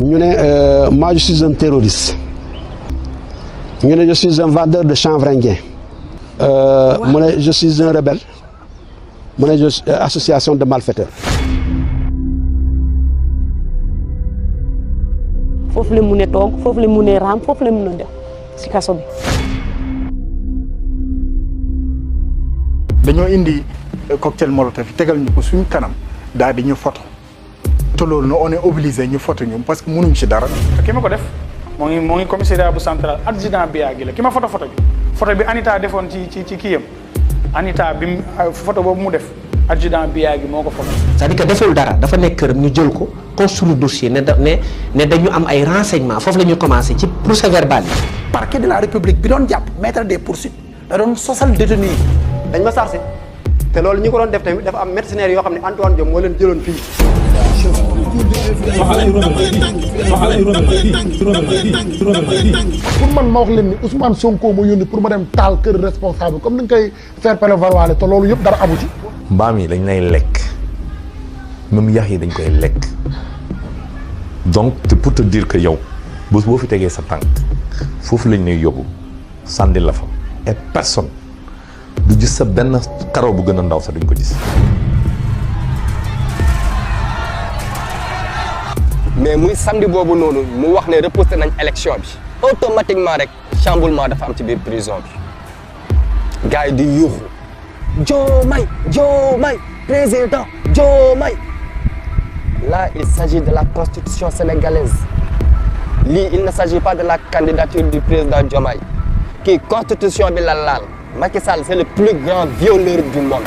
ñu ne moi je suis un terroriste ñu ne je suis un vendeur de chanvre indien mu ne je suis un rebelle mu ne je suis association de malfaiteurs. foofu la mun a toog foofu la mun a raam foofu la mun a def ci kaso bi. dañoo indi cocktail molotov yi tegal ñu ko suñu kanam daal di ñu photo te loolu na on est obligé ñu photo ñu parce que mënuñ ci dara. te ki ma ko def moo ngi commissariat bu central adjudant Biagui la ki ma photo bi Anita defoon ci kiyam Anita bi photo boobu mu def adjudant Biagui moo ko photo. c'est-à-dire que deful dara dafa nekk këram ñu jël ko construire dossier ne dañu am ay renseignements foofu la ñu commencé ci procès verbal yi. parquet de la république bi doon jàpp mettre des poursuites da doon sosal détenu yi. dañ ma sarse te loolu ñi ko doon def tamit dafa am mercenaires yoo xam ne Antoine Diome moo leen jëloon fii. pour man ma wax leen ni Ousmane Sonko ma yónni pour ma dem taal kër responsable comme ni nga koy faire prévaloir te loolu yëpp dara amu ci. mbaam yi dañ lay lekk même yax yi dañ koy lekk donc c'est pour te dire que yow bés boo fi tegee sa tànk foofu lañ lay yóbbu sànni la fa et personne du gis sa benn karaw bu gën a ndaw sax duñ ko gis. mais muy samedi boobu noonu mu wax ne reporté nañ élection bi automatiquement rek chamboulement dafa am ci biir prison bi gars yi di yuuxu Diomaye président Diomaye. Là il s'agit de la constitution sénégalaise lii il ne s'agit pas de la candidature du président Diomaye kii constitution bi la laal Macky Sall c'est le plus grand violeur du monde.